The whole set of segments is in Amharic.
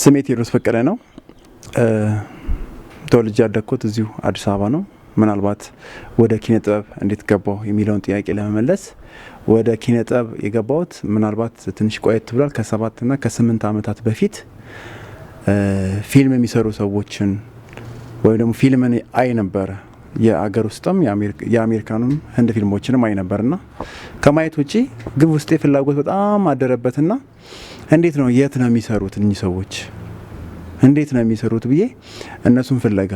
ስሜ ቴዎድሮስ በቀለ ነው። ተወልጄ ያደግኩት እዚሁ አዲስ አበባ ነው። ምናልባት ወደ ኪነ ጥበብ እንዴት ገባሁ የሚለውን ጥያቄ ለመመለስ፣ ወደ ኪነ ጥበብ የገባሁት ምናልባት ትንሽ ቆየት ብሏል። ከ7 እና ከ8 ዓመታት በፊት ፊልም የሚሰሩ ሰዎችን ወይም ደግሞ ፊልምን አይ ነበረ። የአገር ውስጥም የአሜሪካንም ህንድ ፊልሞችንም አይ ነበርና ከማየት ውጪ ግን ውስጤ ፍላጎት በጣም አደረበትና እንዴት ነው፣ የት ነው የሚሰሩት እኚህ ሰዎች፣ እንዴት ነው የሚሰሩት ብዬ እነሱን ፍለጋ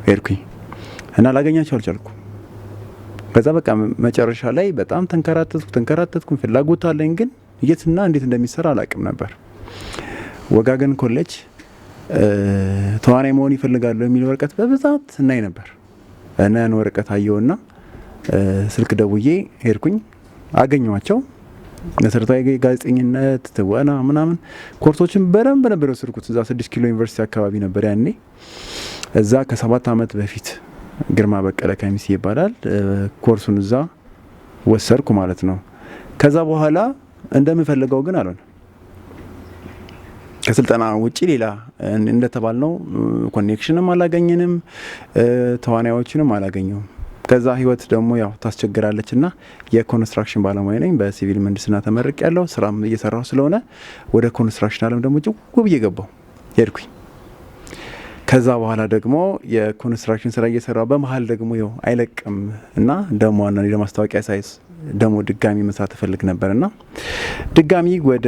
ሄድኩኝ እና ላገኛቸው አልቻልኩ። ከዛ በቃ መጨረሻ ላይ በጣም ተንከራተትኩ ተንከራተትኩ። ፍላጎት አለኝ ግን የትና እንዴት እንደሚሰራ አላውቅም ነበር። ወጋገን ኮሌጅ ተዋናይ መሆን ይፈልጋለሁ የሚል ወረቀት በብዛት እናይ ነበር እና ያን ወረቀት አየውና ስልክ ደውዬ ሄድኩኝ፣ አገኘኋቸው። መሰረታዊ ጋዜጠኝነት፣ ትወና ምናምን ኮርሶችን በደንብ ነበር የወሰድኩት። እዛ 6 ኪሎ ዩኒቨርሲቲ አካባቢ ነበር ያኔ። እዛ ከ7 ዓመት በፊት ግርማ በቀለ ከሚሴ ይባላል። ኮርሱን እዛ ወሰድኩ ማለት ነው። ከዛ በኋላ እንደምፈልገው ግን አልሆነ። ከስልጠና ውጪ ሌላ እንደተባልነው connection ም አላገኘንም፣ ተዋናዮችንም አላገኘውም። ከዛ ህይወት ደግሞ ያው ታስቸግራለች እና የኮንስትራክሽን ባለሙያ ነኝ። በሲቪል ምህንድስና ተመርቄያለሁ ስራም እየሰራሁ ስለሆነ ወደ ኮንስትራክሽን አለም ደግሞ ጭው ብዬ ገባሁ ሄድኩኝ። ከዛ በኋላ ደግሞ የኮንስትራክሽን ስራ እየሰራሁ በመሀል ደግሞ ያው አይለቅም እና ደግሞ አንዳንዴ ለማስታወቂያ ሳይዝ ደግሞ ድጋሚ መስራት እፈልግ ነበር እና ድጋሚ ወደ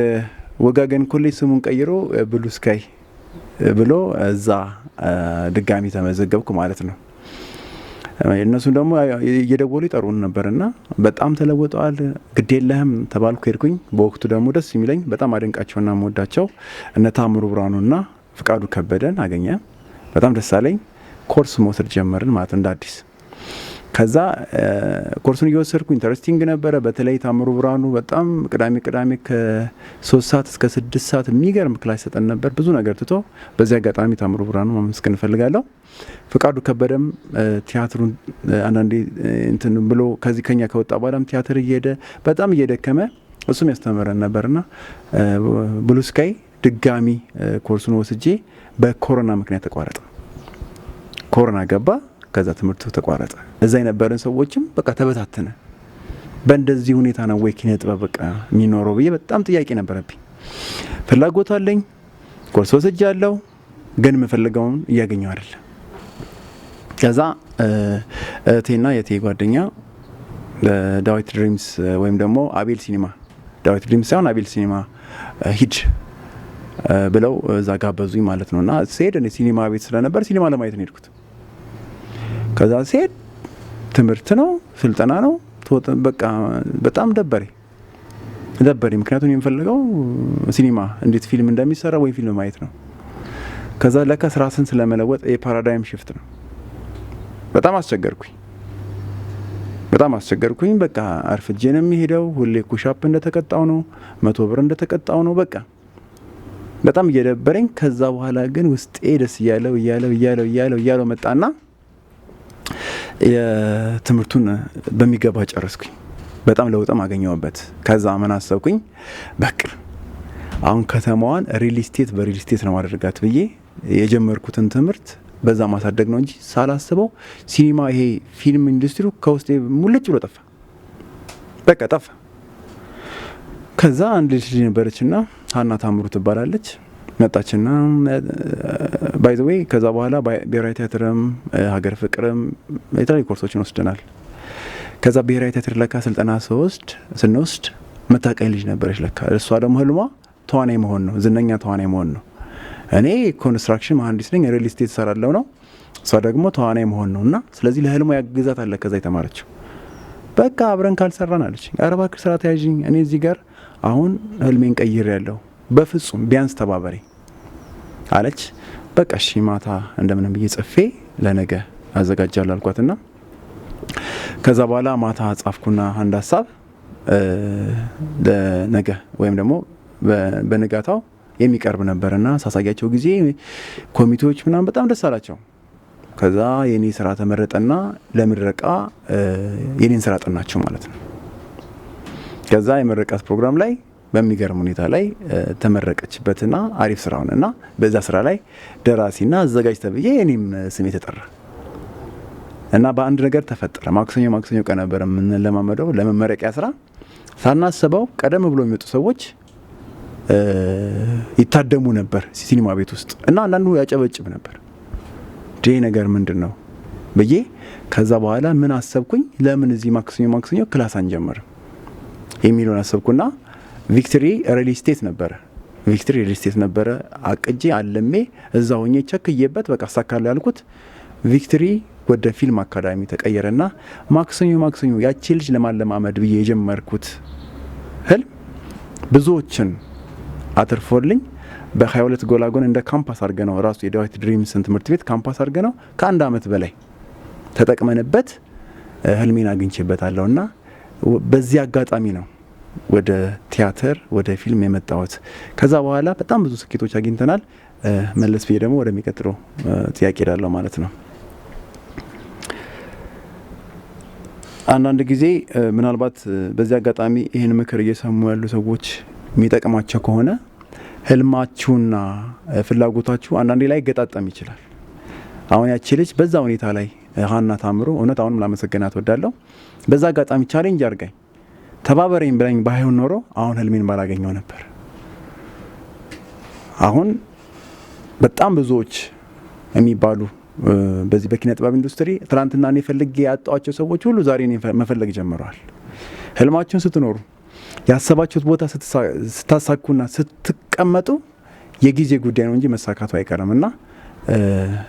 ወጋገን ኮሌጅ ስሙን ቀይሮ ብሉ ስካይ ብሎ እዛ ድጋሚ ተመዘገብኩ ማለት ነው። እነሱም ደግሞ እየደወሉ ይጠሩን ነበር እና በጣም ተለውጠዋል፣ ግድ የለህም ተባልኩ፣ ሄድኩኝ። በወቅቱ ደግሞ ደስ የሚለኝ በጣም አደንቃቸውና መወዳቸው እነ ታምሩ ብርሃኑና ፍቃዱ ከበደን አገኘ። በጣም ደስ አለኝ። ኮርስ መውሰድ ጀመርን ማለት እንደ አዲስ። ከዛ ኮርሱን እየወሰድኩ interesting ነበረ። በተለይ ታምሩ ብርሃኑ በጣም ቅዳሜ ቅዳሜ ከ3 ሰዓት እስከ 6 ሰዓት የሚገርም class ይሰጠን ነበር። ብዙ ነገር ትቶ በዚህ አጋጣሚ ታምሩ ብርሃኑ ማመስገን እፈልጋለሁ። ፍቃዱ ከበደም ቲያትሩን አንዳንዴ እንትን ብሎ ከዚህ ከኛ ከወጣ በኋላም ቲያትር እየሄደ በጣም እየደከመ እሱም ያስተምረን ነበርና ብሉ ስካይ ድጋሚ ኮርሱን ወስጄ በኮሮና ምክንያት ተቋረጠ። ኮሮና ገባ። ከዛ ትምህርቱ ተቋረጠ። እዛ የነበረን ሰዎችም በቃ ተበታተነ። በእንደዚህ ሁኔታ ነው ወይ ኪነ ጥበብ በቃ የሚኖረው ብዬ በጣም ጥያቄ ነበረብኝ። ፍላጎት አለኝ፣ ኮርስ ወስጃለሁ፣ ግን የምፈልገውን እያገኘው አይደለም። ከዛ እህቴና የእህቴ ጓደኛ ዳዊት ድሪምስ ወይም ደግሞ አቤል ሲኒማ፣ ዳዊት ድሪምስ ሳይሆን አቤል ሲኒማ ሂድ ብለው እዛ ጋበዙኝ ማለት ነው። እና ስሄድ እኔ ሲኒማ ቤት ስለነበር ሲኒማ ለማየት ነው የሄድኩት። ከዛ ስሄድ ትምህርት ነው፣ ስልጠና ነው። በቃ በጣም ደበረኝ ደበረኝ። ምክንያቱም የምፈልገው ሲኒማ እንዴት ፊልም እንደሚሰራ ወይም ፊልም ማየት ነው። ከዛ ለካ ራስን ስለመለወጥ የ paradigm shift ነው። በጣም አስቸገርኩኝ፣ በጣም አስቸገርኩኝ። በቃ አርፍጄ ነው የሚሄደው። ሁሌ push up እንደተቀጣው ነው፣ 100 ብር እንደተቀጣው ነው። በቃ በጣም እየደበረኝ፣ ከዛ በኋላ ግን ውስጤ ደስ እያለው እያለው እያለው እያለው እያለው መጣና የትምህርቱን በሚገባ ጨረስኩኝ። በጣም ለውጥም አገኘሁበት። ከዛ ምን አሰብኩኝ? በቃ አሁን ከተማዋን real estate በ real estate ነው ማደርጋት ብዬ የጀመርኩትን ትምህርት በዛ ማሳደግ ነው እንጂ ሳላስበው ሲኒማ ይሄ ፊልም ኢንዱስትሪው ከውስጤ ሙልጭ ብሎ ጠፋ። በቃ ጠፋ። ከዛ አንድ ልጅ ነበረችና ሀና ታምሩ ትባላለች። መጣችና by the way ከዛ በኋላ ብሔራዊ ቲያትርም ሀገር ፍቅርም የተለያዩ ኮርሶችን ወስደናል። ከዛ ብሔራዊ ቲያትር ለካ ስልጠና ስወስድ ስንወስድ መታቀኝ ልጅ ነበረች ለካ። እሷ ደግሞ ህልሟ ተዋናይ መሆን ነው፣ ዝነኛ ተዋናይ መሆን ነው። እኔ ኮንስትራክሽን መሀንዲስ ነኝ፣ real estate እሰራለሁ ነው። እሷ ደግሞ ተዋናይ መሆን ነው እና ስለዚህ ለህልሟ ያግዛታል ከዛ የተማረችው። በቃ አብረን ካልሰራን አለች። ኧረ እባክሽ ስራ ተያዥኝ፣ እኔ እዚህ ጋር አሁን ህልሜን ቀይሬያለሁ፣ በፍጹም ቢያንስ ተባበሪ አለች። በቃ እሺ ማታ እንደምንም ብዬ ጽፌ ለነገ አዘጋጃለሁ አልኳትና ከዛ በኋላ ማታ ጻፍኩና አንድ ሀሳብ ለነገ ወይም ደግሞ በንጋታው የሚቀርብ ነበርና ሳሳያቸው ጊዜ ኮሚቴዎች ምናምን በጣም ደስ አላቸው። ከዛ የኔ ስራ ተመረጠና ለምረቃ የኔን ስራ ጠናቸው ማለት ነው። ከዛ የምረቃት ፕሮግራም ላይ በሚገርም ሁኔታ ላይ ተመረቀችበትና አሪፍ ስራ ሆነና በዛ ስራ ላይ ደራሲና አዘጋጅ ተብዬ እኔም ስሜ ተጠራ እና በአንድ ነገር ተፈጠረ። ማክሰኞ ማክሰኞ ቀን ነበር የምንለማመደው ለመመረቂያ ስራ። ሳናስበው ቀደም ብሎ የሚወጡ ሰዎች ይታደሙ ነበር ሲኒማ ቤት ውስጥ እና አንዳንዱ ያጨበጭብ ነበር። ይሄ ነገር ምንድን ነው ብዬ ከዛ በኋላ ምን አሰብኩኝ፣ ለምን እዚህ ማክሰኞ ማክሰኞ class አንጀምርም የሚለውን አሰብኩና ቪክቶሪ ሪል ስቴት ነበረ፣ ቪክቶሪ ሪል ስቴት ነበረ አቅጄ አልሜ እዛ ሆኜ ቸክዬበት በቃ አሳካለሁ ያልኩት ቪክቶሪ ወደ ፊልም አካዳሚ ተቀየረና ማክሰኞ ማክሰኞ ያቺ ልጅ ለማለማመድ ብዬ የጀመርኩት ህልም ብዙዎችን አትርፎልኝ በ22 ጎላጎን እንደ ካምፓስ አድርገ ነው፣ ራሱ የዳዊት ድሪምስን ትምህርት ቤት ካምፓስ አድርገ ነው ከአንድ አመት በላይ ተጠቅመንበት ህልሜን አግኝቼበታለሁ እና በዚህ አጋጣሚ ነው ወደ ቲያትር ወደ ፊልም የመጣሁት። ከዛ በኋላ በጣም ብዙ ስኬቶች አግኝተናል። መለስ ብዬ ደግሞ ወደሚቀጥለው ጥያቄ ሄዳለሁ ማለት ነው። አንዳንድ ጊዜ ምናልባት በዚህ አጋጣሚ ይህን ምክር እየሰሙ ያሉ ሰዎች የሚጠቅማቸው ከሆነ፣ ህልማችሁና ፍላጎታችሁ አንዳንዴ ላይ ገጣጠም ይችላል። አሁን ያቺ ልጅ በዛ ሁኔታ ላይ ሀና ታምሮ እውነት አሁንም ላመሰግናት ወዳለሁ። በዛ አጋጣሚ challenge አድርጋኝ ተባበረኝ ብላኝ ባይሆን ኖሮ አሁን ህልሜን ባላገኘው ነበር። አሁን በጣም ብዙዎች የሚባሉ በዚህ በኪነ ጥበብ ኢንዱስትሪ ትናንትና እኔ ፈልጌ ያጣኋቸው ሰዎች ሁሉ ዛሬ እኔን መፈለግ ጀምረዋል። ህልማችሁን ስትኖሩ፣ ያሰባችሁት ቦታ ስታሳኩና ስትቀመጡ የጊዜ ጉዳይ ነው እንጂ መሳካቱ አይቀርም እና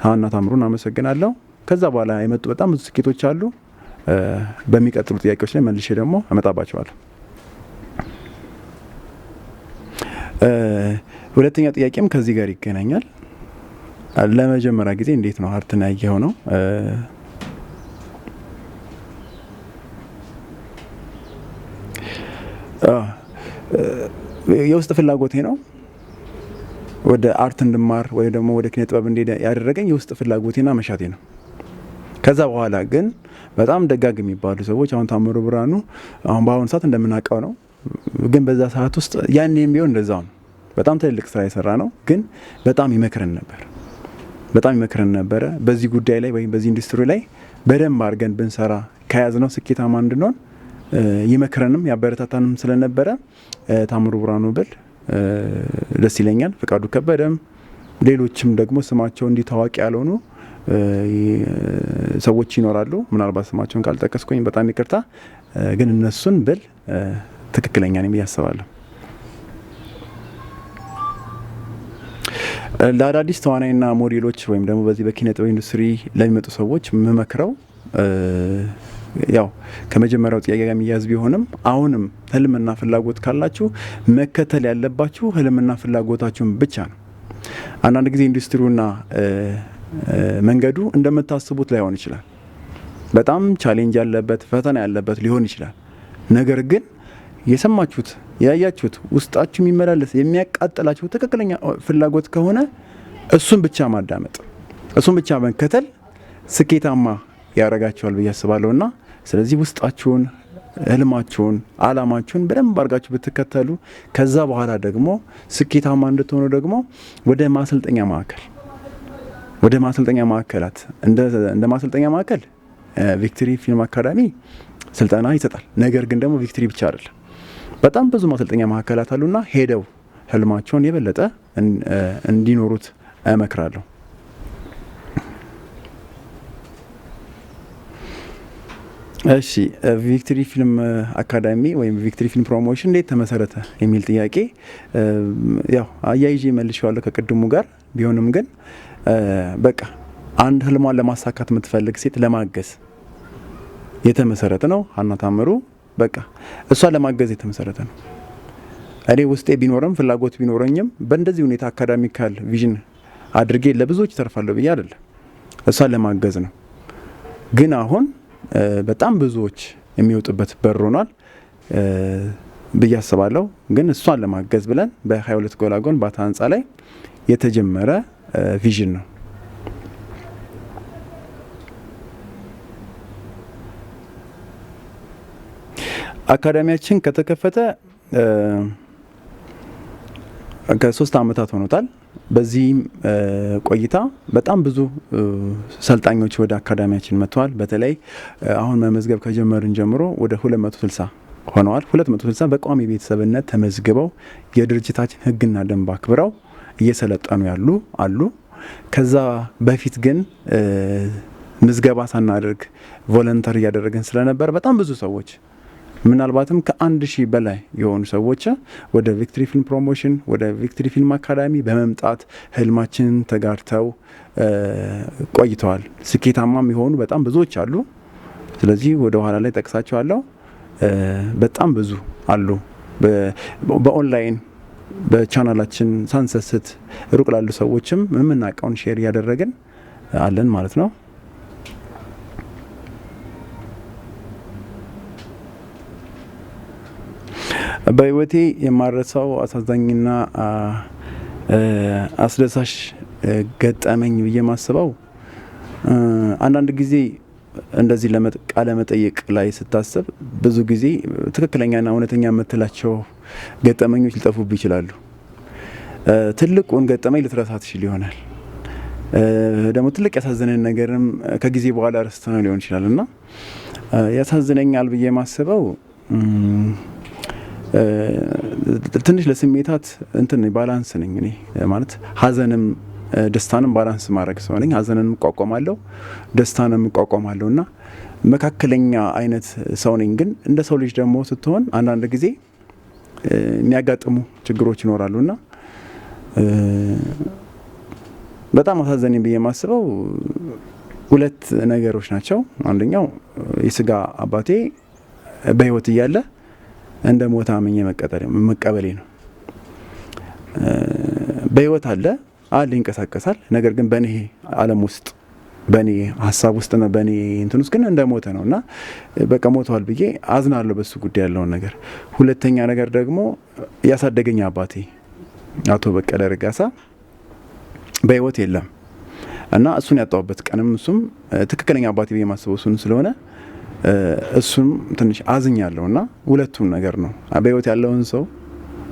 ሀና ታምሩን አመሰግናለሁ። ከዛ በኋላ የመጡ በጣም ብዙ ስኬቶች አሉ። በሚቀጥሉ ጥያቄዎች ላይ መልሼ ደግሞ አመጣባቸዋለሁ። ሁለተኛው ጥያቄም ከዚህ ጋር ይገናኛል። ለመጀመሪያ ጊዜ እንዴት ነው art ን ያየኸው ነው? የውስጥ ፍላጎቴ ነው። ወደ art እንድማር ወይ ደግሞ ወደ ኪነ ጥበብ እንድሄድ ያደረገኝ የውስጥ ፍላጎቴና መሻቴ ነው። ከዛ በኋላ ግን በጣም ደጋግ የሚባሉ ሰዎች፣ አሁን ታምሩ ብርሃኑ አሁን በአሁኑ ሰዓት እንደምናውቀው ነው። ግን በዛ ሰዓት ውስጥ ያኔም ቢሆን እንደዛው ነው። በጣም ትልልቅ ስራ የሰራ ነው። ግን በጣም ይመክረን ነበር። በጣም ይመክረን ነበረ። በዚህ ጉዳይ ላይ ወይም በዚህ ኢንዱስትሪ ላይ በደንብ አድርገን ብንሰራ ከያዝነው ስኬታማ እንድንሆን ይመክረንም ያበረታታንም ስለነበረ ታምሩ ብርሃኑ ብል ደስ ይለኛል። ፈቃዱ ከበደም ሌሎችም ደግሞ ስማቸው እንዲህ ታዋቂ ያልሆኑ ሰዎች ይኖራሉ። ምናልባት ስማቸውን ካልጠቀስኩኝ በጣም ይቅርታ። ግን እነሱን ብል ትክክለኛ ነኝ ብዬ አስባለሁ። ለአዳዲስ ተዋናይና ሞዴሎች ወይም ደግሞ በዚህ በኪነ ጥበብ ኢንዱስትሪ ለሚመጡ ሰዎች የምመክረው ያው ከመጀመሪያው ጥያቄ ጋር የሚያዝ ቢሆንም አሁንም ህልምና ፍላጎት ካላችሁ መከተል ያለባችሁ ህልምና ፍላጎታችሁን ብቻ ነው። አንዳንድ ጊዜ ኢንዱስትሪውና መንገዱ እንደምታስቡት ላይሆን ይችላል። በጣም challenge ያለበት፣ ፈተና ያለበት ሊሆን ይችላል። ነገር ግን የሰማችሁት፣ ያያችሁት፣ ውስጣችሁ የሚመላለስ የሚያቃጥላችሁ ትክክለኛ ፍላጎት ከሆነ እሱን ብቻ ማዳመጥ፣ እሱን ብቻ መከተል ስኬታማ ያደርጋችኋል ብዬ አስባለሁ እና ስለዚህ ውስጣችሁን፣ ህልማችሁን፣ አላማችሁን በደንብ አድርጋችሁ ብትከተሉ ከዛ በኋላ ደግሞ ስኬታማ እንድትሆኑ ደግሞ ወደ ማሰልጠኛ ማዕከላት፣ እንደ ማሰልጠኛ ማዕከል ቪክቶሪ ፊልም አካዳሚ ስልጠና ይሰጣል። ነገር ግን ደግሞ ቪክቶሪ ብቻ አይደለም። በጣም ብዙ ማሰልጠኛ ማዕከላት አሉና ሄደው ህልማቸውን የበለጠ እንዲኖሩት እመክራለሁ። እሺ፣ ቪክቶሪ ፊልም አካዳሚ ወይም ቪክቶሪ ፊልም ፕሮሞሽን እንዴት ተመሰረተ የሚል ጥያቄ ያው አያይዤ መልሼዋለሁ ከቅድሙ ጋር። ቢሆንም ግን በቃ አንድ ህልሟን ለማሳካት የምትፈልግ ሴት ለማገዝ የተመሰረተ ነው። ሀና ታምሩ በቃ እሷን ለማገዝ የተመሰረተ ነው። እኔ ውስጤ ቢኖርም፣ ፍላጎት ቢኖረኝም በእንደዚህ ሁኔታ academical vision አድርጌ ለብዙዎች ተርፋለሁ ብዬ አይደለም፣ እሷን ለማገዝ ነው። ግን አሁን በጣም ብዙዎች የሚወጡበት በር ሆኗል ብዬ አስባለሁ። ግን እሷን ለማገዝ ብለን በ22 ጎላጎን ባታ ህንፃ ላይ የተጀመረ vision ነው። አካዳሚያችን ከተከፈተ ከ3 ዓመታት ሆኖታል። በዚህም ቆይታ በጣም ብዙ ሰልጣኞች ወደ አካዳሚያችን መጥተዋል። በተለይ አሁን መመዝገብ ከጀመርን ጀምሮ ወደ 260 ሆነዋል። 260 በቋሚ ቤተሰብነት ተመዝግበው የድርጅታችን ሕግና ደንብ አክብረው እየሰለጠኑ ያሉ አሉ። ከዛ በፊት ግን ምዝገባ ሳናደርግ volunteer እያደረግን ስለነበር በጣም ብዙ ሰዎች፣ ምናልባትም ከ1000 በላይ የሆኑ ሰዎች ወደ Victory Film Promotion፣ ወደ Victory Film Academy በመምጣት ህልማችንን ተጋርተው ቆይተዋል። ስኬታማም የሆኑ በጣም ብዙዎች አሉ። ስለዚህ ወደ ኋላ ላይ ጠቅሳቸዋለሁ። በጣም ብዙ አሉ። በኦንላይን በቻናላችን ሳንሰስት ሩቅ ላሉ ሰዎችም የምናውቀውን share እያደረግን አለን ማለት ነው። በህይወቴ የማረሳው አሳዛኝና አስደሳች ገጠመኝ ብዬ ማስበው፣ አንዳንድ ጊዜ እንደዚህ ቃለ መጠይቅ ላይ ስታስብ ብዙ ጊዜ ትክክለኛና እውነተኛ የምትላቸው ገጠመኞች ሊጠፉብህ ይችላሉ። ትልቁን ገጠመኝ ልትረሳ ትችል ይሆናል። ደግሞ ትልቅ ያሳዘነን ነገርም ከጊዜ በኋላ ረስተነው ሊሆን ይችላል። እና ያሳዝነኛል ብዬ የማስበው፣ ትንሽ ለስሜታት እንትን balance ነኝ እኔ። ማለት ሀዘንም ደስታንም balance ማድረግ ሰው ነኝ። ሀዘንንም እቋቋማለሁ፣ ደስታንም እቋቋማለሁ እና መካከለኛ አይነት ሰው ነኝ። ግን እንደ ሰው ልጅ ደግሞ ስትሆን አንዳንድ ጊዜ የሚያጋጥሙ ችግሮች ይኖራሉ። እና በጣም አሳዘነኝ ብዬ የማስበው ሁለት ነገሮች ናቸው። አንደኛው የስጋ አባቴ በህይወት እያለ እንደ ሞተ አምኜ መቀበሌ ነው። በህይወት አለ አለ፣ ይንቀሳቀሳል። ነገር ግን በእኔ ዓለም ውስጥ፣ በእኔ ሀሳብ ውስጥና በእኔ እንትን ውስጥ ግን እንደ ሞተ ነው እና በቃ ሞተዋል ብዬ አዝናለሁ በሱ ጉዳይ ያለውን ነገር። ሁለተኛ ነገር ደግሞ ያሳደገኝ አባቴ አቶ በቀለ ረጋሳ በህይወት የለም እና እሱን ያጣሁበት ቀንም፣ እሱም ትክክለኛ አባቴ ብዬ የማስበው እሱን ስለሆነ እሱም ትንሽ አዝኛለሁ። እና ሁለቱም ነገር ነው። በህይወት ያለውን ሰው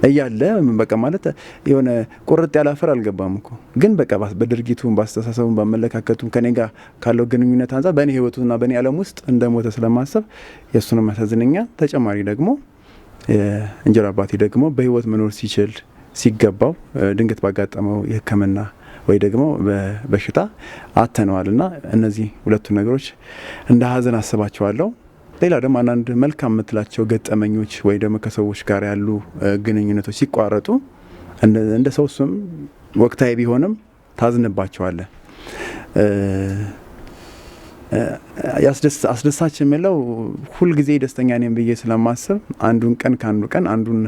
እያለ በቃ ማለት የሆነ ቁርጥ ያለ አፈር አልገባም እኮ፣ ግን በቃ በድርጊቱም፣ በአስተሳሰቡም፣ በአመለካከቱም ከኔ ጋር ካለው ግንኙነት አንጻር በእኔ ህይወቱና በእኔ ዓለም ውስጥ እንደ ሞተ ስለማሰብ የእሱንም ያሳዝነኛል። ተጨማሪ ደግሞ እንጀራ አባቴ ደግሞ በህይወት መኖር ሲችል፣ ሲገባው፣ ድንገት ባጋጠመው የሕክምና ወይ ደግሞ በሽታ አተነዋል። እና እነዚህ ሁለቱ ነገሮች እንደ ሀዘን አስባቸዋለሁ። ሌላ ደግሞ አንዳንድ መልካም የምትላቸው ገጠመኞች ወይ ደግሞ ከሰዎች ጋር ያሉ ግንኙነቶች ሲቋረጡ እንደ ሰው እሱም ወቅታዊ ቢሆንም ታዝንባቸዋለህ። አስደሳች የምለው ሁልጊዜ ደስተኛ ነኝ ብዬ ስለማስብ አንዱን ቀን ከአንዱ ቀን አንዱን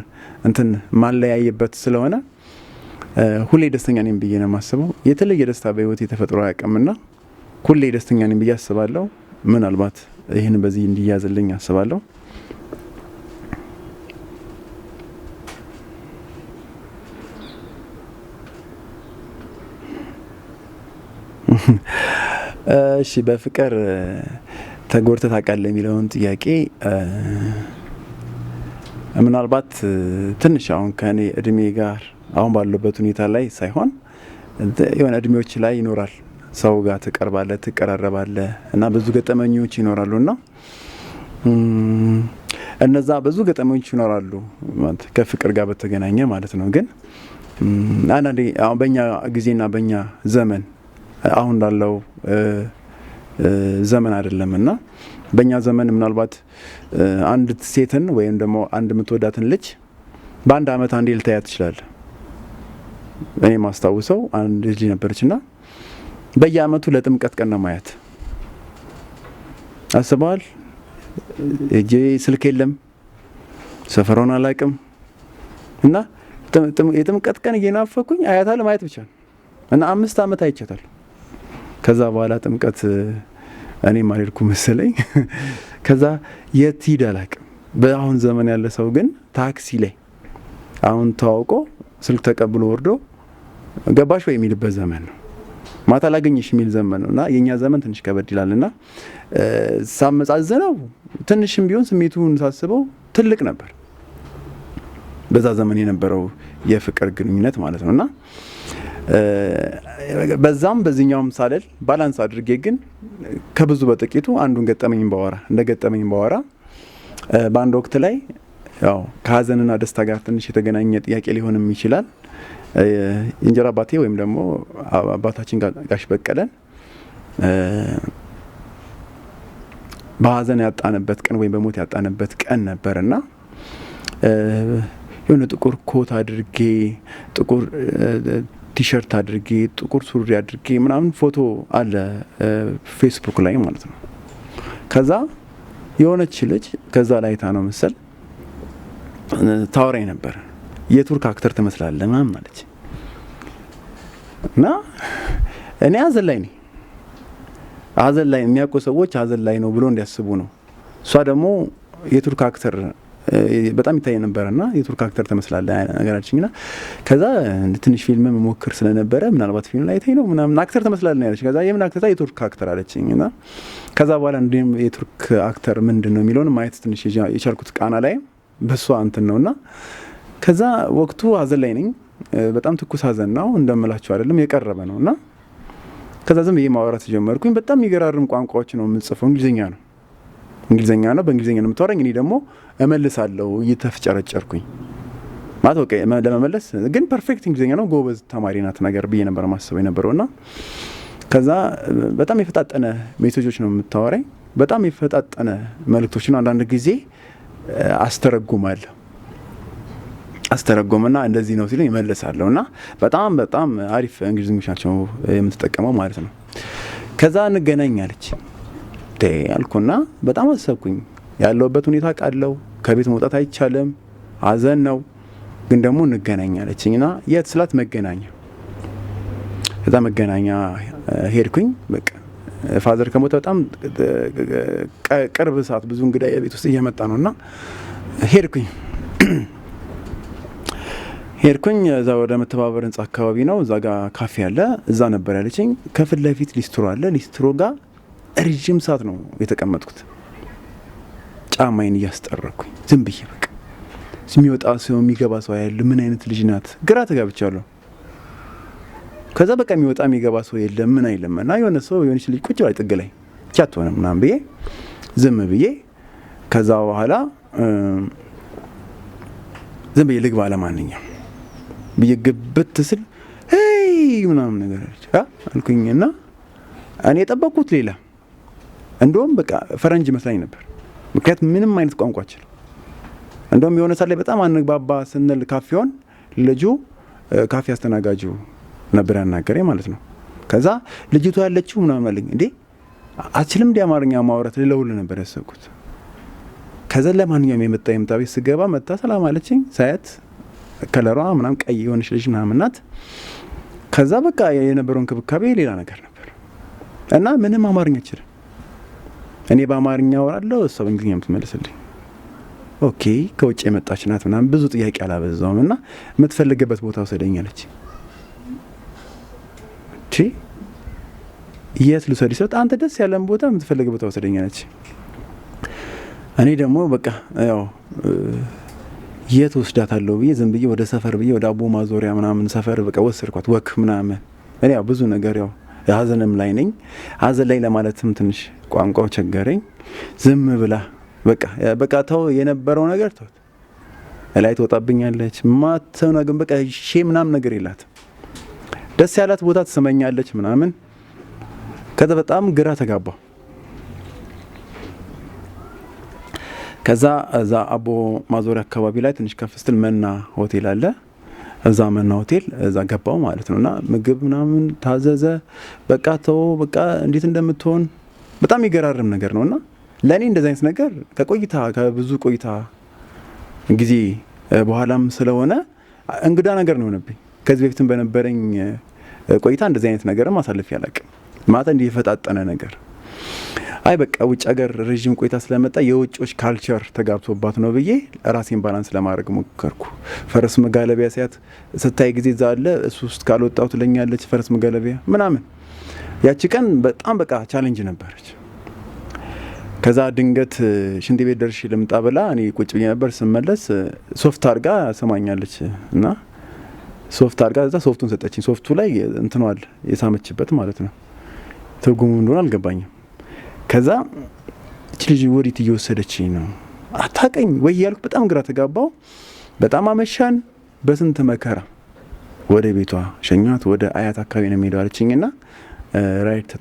እንትን ማለያየበት ስለሆነ ሁሌ ደስተኛ ነኝ ብዬ ነው የማስበው። የተለየ ደስታ በህይወቴ ተፈጥሮ አያውቅምና ሁሌ ደስተኛ ነኝ ብዬ አስባለሁ። ምናልባት ይህን በዚህ እንዲያዝልኝ አስባለሁ። እሺ፣ በፍቅር ተጎድተህ ታውቃለህ የሚለውን ጥያቄ፣ ምናልባት ትንሽ አሁን ከእኔ እድሜ ጋር አሁን ባለበት ሁኔታ ላይ ሳይሆን የሆነ እድሜዎች ላይ ይኖራል። ሰው ጋር ትቀርባለህ፣ ትቀራረባለህ እና ብዙ ገጠመኞች ይኖራሉ። እና እነዛ ብዙ ገጠመኞች ይኖራሉ ከፍቅር ጋር በተገናኘ ማለት ነው። ግን አንዳንዴ አሁን በእኛ ጊዜና በእኛ ዘመን አሁን እንዳለው ዘመን አይደለም። እና በእኛ ዘመን ምናልባት አንድ ሴትን ወይም ደግሞ አንድ የምትወዳትን ልጅ በአንድ አመት አንዴ ልታያት ትችላለህ። እኔ ማስታውሰው አንድ ልጅ ነበረች እና በየአመቱ ለጥምቀት ቀን ነው ማያት። አስበዋል። እጄ ስልክ የለም፣ ሰፈሯን አላቅም እና የጥምቀት ቀን እየናፈኩኝ አያታለሁ፣ ማየት ብቻ ነው። እና 5 አመት አይቻታለሁ። ከዛ በኋላ ጥምቀት እኔም አልሄድኩም መሰለኝ። ከዛ የት ሂድ አላቅም። በአሁን ዘመን ያለ ሰው ግን ታክሲ ላይ አሁን ተዋውቆ ስልክ ተቀብሎ ወርዶ ገባሽ ወይ የሚልበት ዘመን ነው። ማታ ላገኝሽ የሚል ዘመን ነው። እና የእኛ ዘመን ትንሽ ከበድ ይላል። እና ሳመዛዝነው ትንሽም ቢሆን ስሜቱን ሳስበው ትልቅ ነበር። በዛ ዘመን የነበረው የፍቅር ግንኙነት ማለት ነው። እና በዛም በዚህኛውም ሳልል balance አድርጌ ግን ከብዙ በጥቂቱ አንዱን ገጠመኝ ባወራ፣ እንደ ገጠመኝ ባወራ፣ በአንድ ወቅት ላይ ያው ከሀዘንና ደስታ ጋር ትንሽ የተገናኘ ጥያቄ ሊሆንም ይችላል። እንጀራ አባቴ ወይም ደግሞ አባታችን ጋሽ በቀለን በሀዘን ያጣንበት ቀን ወይም በሞት ያጣንበት ቀን ነበር። እና የሆነ ጥቁር ኮት አድርጌ፣ ጥቁር ቲሸርት አድርጌ፣ ጥቁር ሱሪ አድርጌ ምናምን ፎቶ አለ ፌስቡክ ላይ ማለት ነው። ከዛ የሆነች ልጅ ከዛ ላይ አይታ ነው መሰል ታወራኝ ነበር። "የቱርክ actor ትመስላለህ" ምናምን አለች። እና እኔ ሀዘን ላይ ነኝ። ሀዘን ላይ፣ የሚያውቁ ሰዎች ሀዘን ላይ ነው ብሎ እንዲያስቡ ነው። እሷ ደግሞ የቱርክ actor በጣም ይታይ ነበረ እና "የቱርክ actor ትመስላለህ" ነገር አለችኝ። ና ከዛ ትንሽ ፊልም መሞክር ስለነበረ ምናልባት ፊልም ላይ አይታኝ ነው ምናምን "actor ትመስላለህ" ያለች። ከዛ "የምን actor?" "የቱርክ actor" አለችኝ። እና ከዛ በኋላ እንዲሁም የቱርክ actor ምንድን ነው የሚለውን ማየት ትንሽ የቻልኩት ቃና ላይ በሷ እንትን ነው። እና ከዛ ወቅቱ ሀዘን ላይ ነኝ። በጣም ትኩስ ሀዘን ነው፣ እንደምላቸው አይደለም፣ የቀረበ ነው። እና ከዛ ዝም ብዬ ማውራት ጀመርኩኝ። በጣም የሚገራርም ቋንቋዎች ነው የምጽፈው። እንግሊዝኛ ነው፣ እንግሊዝኛ ነው፣ በእንግሊዝኛ ነው የምታወራኝ። እኔ ደግሞ እመልሳለሁ እየተፍጨረጨርኩኝ ማለት በቃ ለመመለስ ግን perfect እንግሊዝኛ ነው፣ ጎበዝ ተማሪ ናት ነገር ብዬ ነበር ማስበው የነበረው። እና ከዛ በጣም የፈጣጠነ ሜሴጆች ነው የምታወራኝ፣ በጣም የፈጣጠነ መልእክቶች ነው። አንዳንድ ጊዜ አስተረጉማለሁ፣ አስተረጉምና እንደዚህ ነው ሲለኝ እመልሳለሁ። እና በጣም በጣም አሪፍ እንግሊዝኞች ናቸው የምትጠቀመው ማለት ነው። ከዛ "እንገናኝ" አለች አልኩና በጣም አሰብኩኝ። ያለሁበት ሁኔታ ቃለው ከቤት መውጣት አይቻልም፣ ሀዘን ነው። ግን ደግሞ "እንገናኝ" አለችኝ። እና የት ስላት መገናኛ። ከዛ መገናኛ ሄድኩኝ። በቃ father ከሞተ በጣም ቅርብ ሰዓት፣ ብዙ እንግዳ የቤት ውስጥ እየመጣ ነው። እና ሄድኩኝ። እዛ ወደ መተባበር ህንጻ አካባቢ ነው። እዛ ጋር ካፌ አለ። እዛ ነበር ያለችኝ። ከፊት ለፊት ሊስትሮ አለ። ሊስትሮ ጋር ረዥም ሰዓት ነው የተቀመጥኩት። ጫማዬን እያስጠረኩኝ ዝም ብዬ በቃ የሚወጣ ሰው የሚገባ ሰው ያለ ምን አይነት ልጅ ናት? ግራ ተጋብቻለሁ። ከዛ በቃ የሚወጣ የሚገባ ሰው የለም፣ ምን አይልም። እና የሆነ ሰው፣ የሆነች ልጅ ቁጭ ላይ ጥግ ላይ ቻት ሆነ ምናምን ብዬ ዝም ብዬ፣ ከዛ በኋላ ዝም ብዬ ልግባ ለማንኛውም ብዬ ግብት ስል "Hey" ምናምን ነገር አለች። አልኩኝ። እና እኔ የጠበቅኩት ሌላ፣ እንደውም በቃ ፈረንጅ መስላኝ ነበር። ምክንያቱም ምንም አይነት ቋንቋ አችልም። እንደውም የሆነ ሰዓት ላይ በጣም አንግባባ ስንል ካፌውን ልጁ፣ ካፌ አስተናጋጁ ነበር ያናገረኝ ማለት ነው። ከዛ "ልጅቷ ያለችው" ምናምን አለኝ። "እንዴ፣ አትችልም እንዲ አማርኛ ማውራት?" ልለውል ነበር ያሰብኩት። ከዛ ለማንኛውም የመጣ የምጣ ቤት ስገባ መታ ሰላም አለችኝ። ሳያት ከለሯ ምናምን ቀይ የሆነች ልጅ ምናምን ናት። ከዛ በቃ የነበረው እንክብካቤ ሌላ ነገር ነበር። እና ምንም አማርኛ አችልም። እኔ በአማርኛ አወራለሁ፣ እሷ በእንግሊዝኛ የምትመልስልኝ። Okay፣ ከውጭ የመጣች ናት ምናምን፣ ብዙ ጥያቄ አላበዛውም። እና "የምትፈልግበት ቦታ ውሰደኝ" አለች። እቺ "የት ልውሰድሽ?" ስላት "አንተ ደስ ያለን ቦታ፣ የምትፈልግበት ቦታ ውሰደኝ" አለች። እኔ ደግሞ በቃ ያው የት ወስዳታለሁ ብዬ ዝም ብዬ ወደ ሰፈር ብዬ ወደ አቦ ማዞሪያ ምናምን ሰፈር በቃ ወሰድኳት፣ walk ምናምን። እኔ ያው ብዙ ነገር ያው ሀዘንም ላይ ነኝ። ሀዘን ላይ ለማለትም ትንሽ ቋንቋው ቸገረኝ። ዝም ብላ በቃ ተው የነበረው ነገር ተውት። ላይ ትወጣብኛለች። ማተው ነገር በቃ ሼ ምናምን ነገር የላትም። ደስ ያላት ቦታ ትስመኛለች ምናምን። ከዛ በጣም ግራ ተጋባሁ። ከዛ እዛ አቦ ማዞሪያ አካባቢ ላይ ትንሽ ከፍ ስትል መና ሆቴል አለ። እዛ መና ሆቴል እዛ ገባው ማለት ነው። እና ምግብ ምናምን ታዘዘ። በቃ ተው በቃ እንዴት እንደምትሆን በጣም የሚገራርም ነገር ነው። እና ለእኔ እንደዚህ አይነት ነገር ከቆይታ፣ ከብዙ ቆይታ ጊዜ በኋላም ስለሆነ እንግዳ ነገር ነው የሆነብኝ። ከዚህ በፊትም በነበረኝ ቆይታ እንደዚህ አይነት ነገርም አሳልፌ አላውቅም። ማለት እንዲህ የፈጣጠነ ነገር፣ አይ በቃ ውጭ ሀገር ረዥም ቆይታ ስለመጣ የውጮች culture ተጋብቶባት ነው ብዬ ራሴን balance ለማድረግ ሞከርኩ። ፈረስ መጋለቢያ ሲያት ስታይ ጊዜ እዛ አለ፣ እሱ ውስጥ ካልወጣሁ ትለኛለች። ፈረስ መጋለቢያ ምናምን ያቺ ቀን በጣም በቃ challenge ነበረች። ከዛ ድንገት ሽንት ቤት ደርሼ ልምጣ ብላ እኔ ቁጭ ብዬ ነበር። ስመለስ ሶፍት አድርጋ ስማኛለች እና ሶፍት አድርጋ እዛ ሶፍቱን ሰጠችኝ። ሶፍቱ ላይ እንትኗል የሳመችበት ማለት ነው። ትርጉሙ እንደሆነ አልገባኝም። ከዛ እቺ ልጅ ወዴት እየወሰደችኝ ነው አታቀኝ ወይ ያልኩ በጣም ግራ ተጋባው። በጣም አመሻን። በስንት መከራ ወደ ቤቷ ሸኛት። ወደ አያት አካባቢ ነው የሚሄደው አለችኝና ራይድ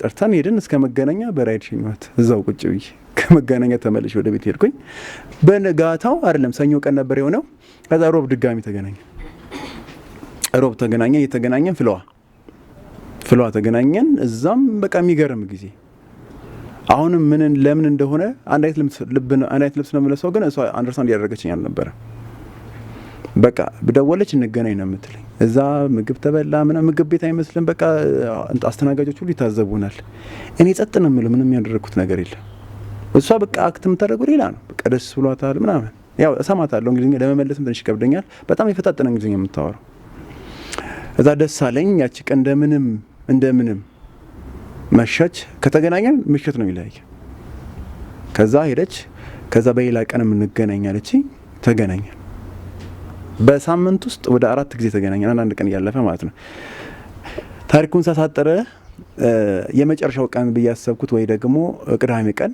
ጠርታን ሄድን። እስከ መገናኛ በራይድ ሸኟት። እዛው ቁጭ ብዬ ከመገናኛ ተመልሼ ወደ ቤት ሄድኩኝ። በንጋታው አይደለም፣ ሰኞ ቀን ነበር የሆነው። ከዛ ሮብ ድጋሚ ተገናኘን። ሮብ ተገናኘን። የተገናኘን ፍልውሃ ተገናኘን። እዛም በቃ የሚገርም ጊዜ፣ አሁንም ምን ለምን እንደሆነ አንድ አይነት ልብስ ነው የምለብሰው፣ ግን እሷ understand እያደረገችኝ አልነበረ። በቃ ብደወለች እንገናኝ ነው የምትለኝ። እዛ ምግብ ተበላ ምናምን፣ ምግብ ቤት አይመስልም። በቃ አስተናጋጆች ሁሉ ይታዘቡናል። እኔ ጸጥ ነው የምለው፣ ምንም ያደረግኩት ነገር የለም። እሷ በቃ act የምታደርገው ሌላ ነው። በቃ ደስ ብሏታል ምናምን። ያው እሰማታለሁ፣ እንግሊዝኛ ለመመለስም ትንሽ ይከብደኛል። በጣም የፈጣጠነ እንግሊዝኛ የምታወራው። እዛ ደስ አለኝ። ያቺ ቀን እንደምንም እንደምንም መሸች። ከተገናኘን ምሽት ነው የሚለያየ። ከዛ ሄደች። ከዛ በሌላ ቀን የምንገናኝ አለችኝ። ተገናኘን። በሳምንት ውስጥ ወደ አራት ጊዜ ተገናኘን፣ አንዳንድ ቀን እያለፈ ማለት ነው። ታሪኩን ሳሳጥር የመጨረሻው ቀን ብዬ ያሰብኩት ወይ ደግሞ ቅዳሜ ቀን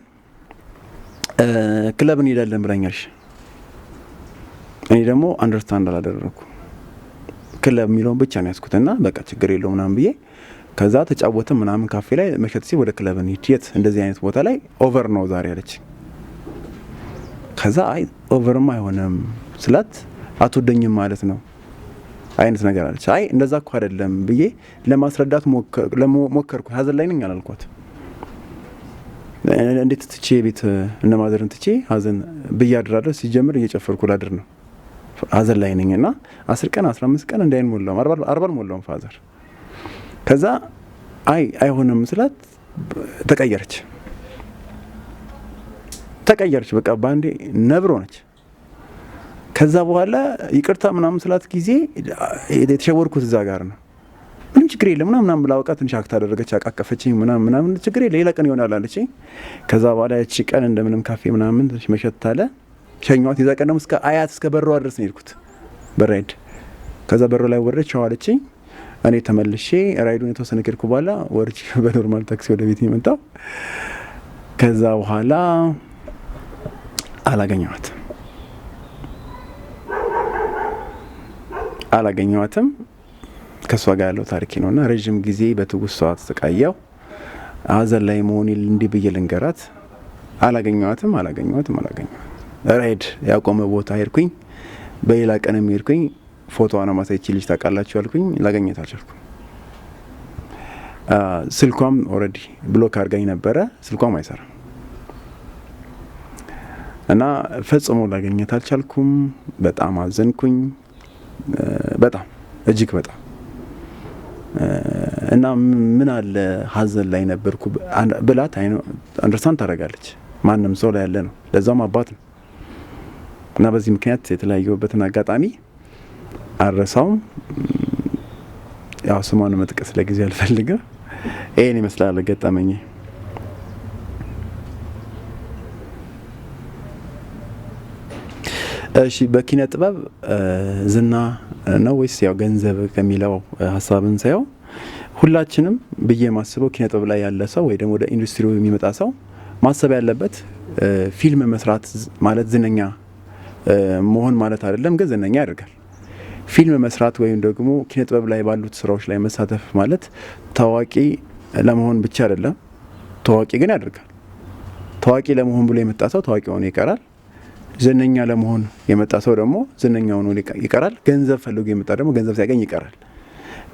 ክለብ እንሄዳለን ብላኛለች። እኔ ደግሞ understand አላደረግኩ፣ ክለብ የሚለውን ብቻ ነው ያዝኩት እና በቃ ችግር የለው ምናምን ብዬ ከዛ ተጫወትን ምናምን ካፌ ላይ። መሸት ሲል ወደ ክለብ እንሂድ፣ የት እንደዚህ አይነት ቦታ ላይ over ነው ዛሬ አለች። ከዛ አይ over ማ አይሆንም ስላት አትወደኝም ማለት ነው አይነት ነገር አለች። አይ እንደዛ እኮ አይደለም ብዬ ለማስረዳት ሞከርኩ። ሀዘን ላይ ነኝ አላልኳት። እንዴት ትቼ ቤት እነ ማዘርን ትቼ ሀዘን ብዬ አድራለሁ? ሲጀምር እየጨፈርኩ ላድር ነው። ሀዘን ላይ ነኝ እና 10 ቀን 15 ቀን እንዳይን ሞላውም፣ 40 አልሞላውም father። ከዛ አይ አይሆንም ስላት ተቀየረች ተቀየረች። በቃ በአንዴ ነብር ሆነች። ከዛ በኋላ ይቅርታ ምናምን ስላት ጊዜ የተሸወርኩት እዛ ጋር ነው። ምንም ችግር የለም ምናምን ምናምን ብላ በቃ ትንሽ act አደረገች፣ አቃቀፈችኝ ምናምን ምናምን፣ ችግር የለ ሌላ ቀን ይሆናል አለችኝ። ከዛ በኋላ ያቺ ቀን እንደምንም ካፌ ምናምን ትንሽ መሸት አለ፣ ሸኘኋት። የዛ ቀን ደግሞ እስከ አያት እስከ በሯ ድረስ ነው የሄድኩት በራይድ። ከዛ በሯ ላይ ወረደች፣ ቻው አለችኝ። እኔ ተመልሼ ራይዱን የተወሰነ ከሄድኩ በኋላ ወርጄ በ normal ታክሲ ወደ ቤት የመጣው። ከዛ በኋላ አላገኘኋትም አላገኘኋትም። ከእሷ ጋር ያለው ታሪክ ነው እና ረዥም ጊዜ በትውስቷ ተሰቃየው። ሀዘን ላይ መሆኔ እንዲህ ብዬ ልንገራት? አላገኘኋትም አላገኘኋትም አላገኘኋትም። ራይድ ያቆመ ቦታ ሄድኩኝ። በሌላ ቀንም ሄድኩኝ። ፎቶዋን ማሳይቺ ልጅ ታውቃላችሁ ያልኩኝ ላገኘት አልቻልኩም። ስልኳም already block አድርጋኝ ነበረ። ስልኳም አይሰራም እና ፈጽሞ ላገኘት አልቻልኩም። በጣም አዘንኩኝ። በጣም እጅግ በጣም። እና ምን አለ ሀዘን ላይ ነበርኩ ብላት understand ታደርጋለች። ማንም ሰው ላይ ያለ ነው፣ ለዛውም አባት ነው። እና በዚህ ምክንያት የተለያየሁበትን አጋጣሚ አልረሳውም። ያው ስሟን መጥቀስ ለጊዜ አልፈልግም። ይሄን ይመስላል ገጠመኝ። እሺ፣ በኪነ ጥበብ ዝና ነው ወይስ ያው ገንዘብ ከሚለው ሀሳብን ሳየው ሁላችንም ብዬ የማስበው ኪነ ጥበብ ላይ ያለ ሰው ወይ ደግሞ ወደ ኢንዱስትሪው የሚመጣ ሰው ማሰብ ያለበት ፊልም መስራት ማለት ዝነኛ መሆን ማለት አይደለም፣ ግን ዝነኛ ያደርጋል። ፊልም መስራት ወይም ደግሞ ኪነ ጥበብ ላይ ባሉት ስራዎች ላይ መሳተፍ ማለት ታዋቂ ለመሆን ብቻ አይደለም፣ ታዋቂ ግን ያደርጋል። ታዋቂ ለመሆን ብሎ የመጣ ሰው ታዋቂ ሆኖ ይቀራል። ዝነኛ ለመሆን የመጣ ሰው ደግሞ ዝነኛ ሆኖ ይቀራል። ገንዘብ ፈልጎ የመጣ ደግሞ ገንዘብ ሲያገኝ ይቀራል።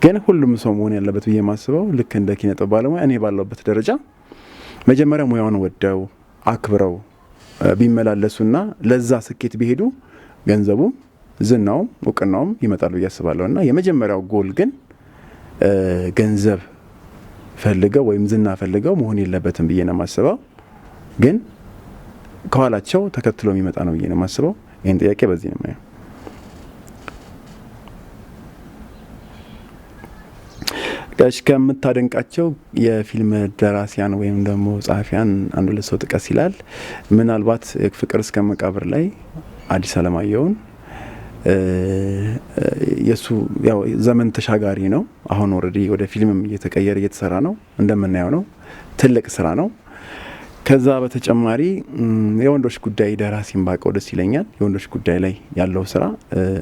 ግን ሁሉም ሰው መሆን ያለበት ብዬ የማስበው ልክ እንደ ኪነ ጥበብ ባለሙያ እኔ ባለሁበት ደረጃ መጀመሪያ ሙያውን ወደው አክብረው ቢመላለሱና ለዛ ስኬት ቢሄዱ ገንዘቡም ዝናውም እውቅናውም ይመጣሉ ብዬ አስባለሁ። እና የመጀመሪያው ጎል ግን ገንዘብ ፈልገው ወይም ዝና ፈልገው መሆን የለበትም ብዬ ነው የማስበው። ግን ከኋላቸው ተከትሎ የሚመጣ ነው ብዬ ነው የማስበው። ይህን ጥያቄ በዚህ ነው የማየው። እሺ፣ ከምታደንቃቸው የፊልም ደራሲያን ወይም ደግሞ ጸሐፊያን አንድ ሁለት ሰው ጥቀስ ይላል። ምናልባት ፍቅር እስከ መቃብር ላይ አዲስ አለማየሁን፣ የእሱ ያው ዘመን ተሻጋሪ ነው። አሁን already ወደ ፊልምም እየተቀየረ እየተሰራ ነው፣ እንደምናየው ነው። ትልቅ ስራ ነው። ከዛ በተጨማሪ የወንዶች ጉዳይ ደራሲን ባውቀው ደስ ይለኛል። የወንዶች ጉዳይ ላይ ያለው ስራ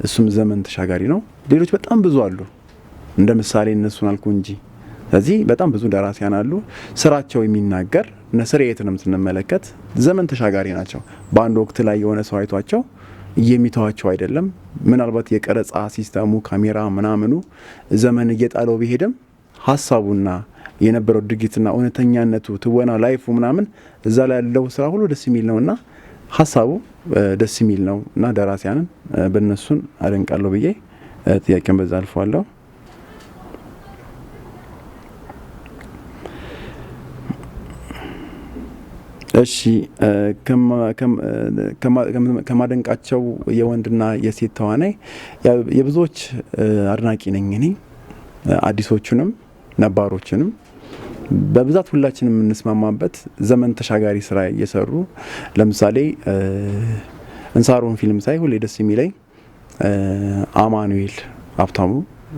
እሱም ዘመን ተሻጋሪ ነው። ሌሎች በጣም ብዙ አሉ። እንደ ምሳሌ እነሱን አልኩ እንጂ። ስለዚህ በጣም ብዙ ደራሲያን አሉ። ስራቸው የሚናገር፣ እነ ስርየትንም ስንመለከት ዘመን ተሻጋሪ ናቸው። በአንድ ወቅት ላይ የሆነ ሰው አይቷቸው የሚተዋቸው አይደለም። ምናልባት የቀረጻ system ኡ፣ ካሜራ ምናምኑ ዘመን እየጣለው ቢሄድም ሀሳቡና የነበረው ድርጊትና እውነተኛነቱ፣ ትወና፣ life ኡ ምናምን እዛ ላይ ያለው ስራ ሁሉ ደስ የሚል ነው እና ሀሳቡ ደስ የሚል ነው እና ደራሲያንን በእነሱን አደንቃለሁ ብዬ ጥያቄን በዛ አልፈዋለሁ። እሺ፣ ከማደንቃቸው የወንድና የሴት ተዋናይ የብዙዎች አድናቂ ነኝ እኔ፣ አዲሶቹንም ነባሮችንም። በብዛት ሁላችንም የምንስማማበት ዘመን ተሻጋሪ ስራ እየሰሩ፣ ለምሳሌ እንሳሮን ፊልም ሳይ ሁሌ ደስ የሚለኝ አማኑኤል ሀብታሙ፣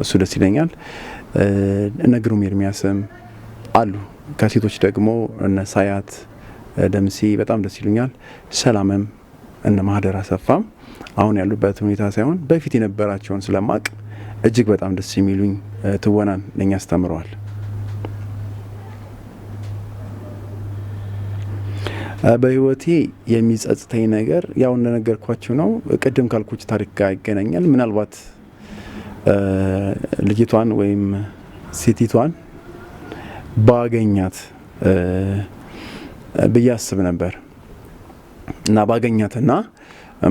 እሱ ደስ ይለኛል። እነ ግሩም ኤርሚያስም አሉ። ከሴቶች ደግሞ እነ ሳያት ደምሴ በጣም ደስ ይሉኛል። ሰላምም፣ እነ ማህደር አሰፋም አሁን ያሉበት ሁኔታ ሳይሆን በፊት የነበራቸውን ስለማቅ እጅግ በጣም ደስ የሚሉኝ ትወናን ለኛ አስተምረዋል። በህይወቴ የሚጸጽተኝ ነገር ያው እንደነገርኳችሁ ነው። ቅድም ካልኩች ታሪክ ጋር ይገናኛል። ምናልባት ልጅቷን ወይም ሴቲቷን ባገኛት ብዬ አስብ ነበር እና ባገኛትና